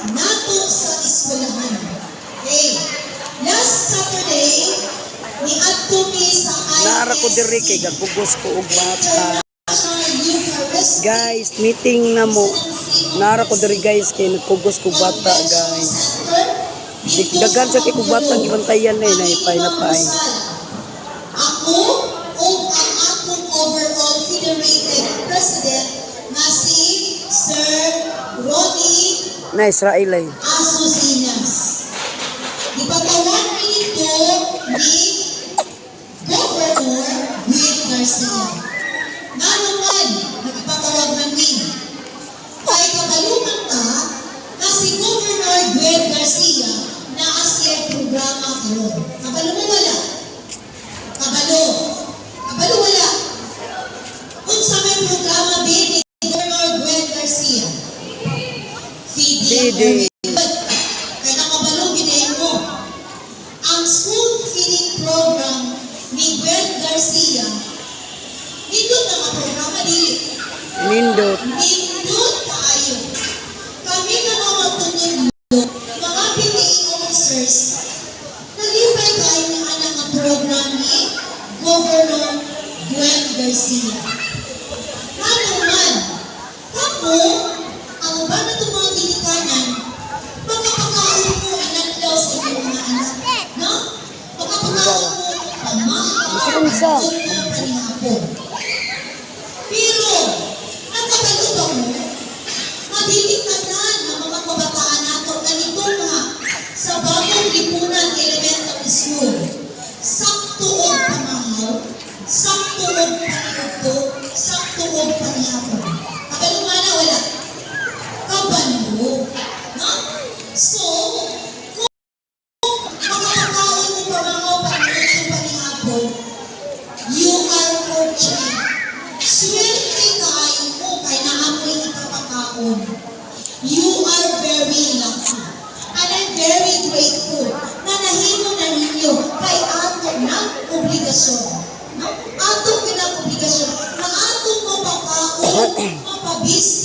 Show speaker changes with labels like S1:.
S1: Nato sa eskwelahan. Okay. Last Saturday, niadto mi sa
S2: Naara ko diri kay
S1: ISC,
S2: gagugos ko og bata.
S1: International Eucharistic
S2: Guys, meeting na mo. Naara ko diri, guys, kay nagkugos ko bata, guys. Daghan sa kay kog bata gibantayan na eh, naipay na pa eh.
S1: Ako ug ang akong overall federated president nga si Sir Ronnie
S2: Na Israel ay.
S1: Asusinas. Ipatawag nito ni Governor Gwen Garcia. Ngano man, nagipatawag man ni? Kay kabalo man ta nga si Governor Gwen Garcia naa siya programa karon. Kabalo mo wala? Kabalo. Kabalo wala? Unsa may programa bi ni Governor Gwen Garcia? Feeding.
S2: Feeding.
S1: Kay nakabalo gyud mo. Ang school feeding program ni Gwen Garcia, nindot na nga programa, dili?
S2: Nindot.
S1: Nindot kaayo. Kami nga mga magtutudlo, mga PTA officers, nalipay kaayo nga ana nga program ni Governor Gwen Garcia. Ngano man, kamo, ang uban na itong mga ginikanan, magkapakaon mo inadlaw sa inyong mga anak. No? Magkapakaon mo pamahaw,
S2: Gusto ko isa.
S1: Panihapon. Pero, nakabalo ba mo? Madili tanan ng mga kabataan nato ganito nga sa Bagong Lipunan Elementary School. Sakto og pamahaw, sakto og paniudto, sakto og panihapon. Kabalo nga na wala? Kabalo. No? So, kung makapakaon mo pamahaw, paniudto, panihapon, you are fortunate. Swerte kaayo mo kay naa mo'y ipapakaon. You are very lucky. And I'm very grateful na nahimo na ninyo kay ato ng obligasyon. No? Ato kinang obligasyon na atong mapakaon, mapabis